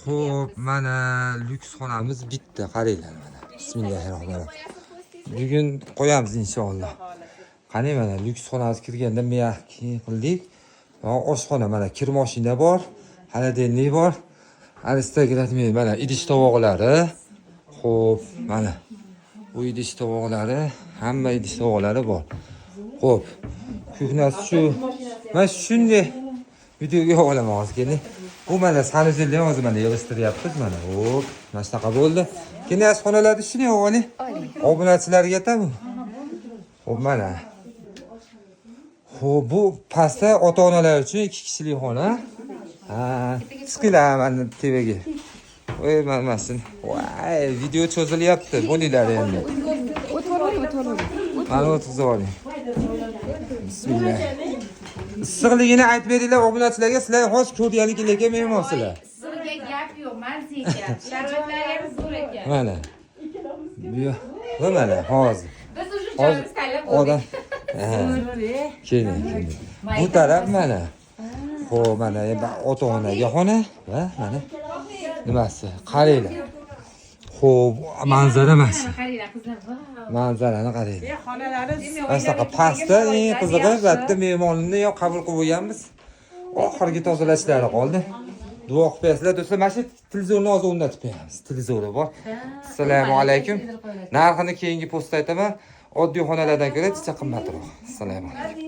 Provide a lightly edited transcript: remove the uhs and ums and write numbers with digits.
Xo'p, mana lyuks xonamiz bitta, qaranglar mana. Bismillahirrohmanirrohim. Bugun qo'yamiz inshaalloh. Qani, mana lyuks xonamiz kirganda mягкий qildik. Va oshxona, mana kir moshina bor, холодильник bor. Aristokrat, mana idish tovoqlari. Xo'p, mana bu idish tovoqlari, hamma idish tovoqlari bor. Xo'p, кухня si shu. Mana shunday videoga olaman hozir, keling. Bu mana санузел ni ham hozir mana yig'ishtiryapmiz mana. Hop, mana shunaqa bo'ldi. Keyin xonalarda shunday oling. Obunachilarga aytaman. Xo'p, mana. Xo'p, bu pastda ota-onalar uchun ikki kishilik xona. Ha, chiqinglar mana tepaga. Voy, mana. Voy, video cho'zilyapti. Bo'linglar endi. O'tib oling, o'tib oling. Mana o'tkazib oling. Bismillah. Issiqligini aytib beringlar obunachilarga. Sizlar hozir ko'rganlik lekin mehmonsizlar. Sizga gap yo'q, mazza ekan. Sharoitlari ham zo'r ekan. Mana. Bu va mana hozir. Biz уже Hozir joyimiz tanlab odam bo'ldik. Ha. Keling, keling. Bu taraf mana. Xo'p, mana ota-onaga xona va mana nimasi? Qaranglar. Xo'p, manzara mana shu. Qaranglar, qizlar, vau. Manzarani qaranglar. Xonalari Mana shunaqa pastda eng qizig'i, bu yerda mehmonni ham qabul qilib bo'lganmiz. Oxirgi tozalashlari qoldi. Duo qilib qo'yasizlar, do'stlar. Mana shu televizorni hozir o'rnatib qo'yamiz. Televizori bor. Assalomu alaykum. Narxini keyingi postda aytaman. Oddiy xonalardan ko'ra chicha qimmatroq. Assalomu alaykum.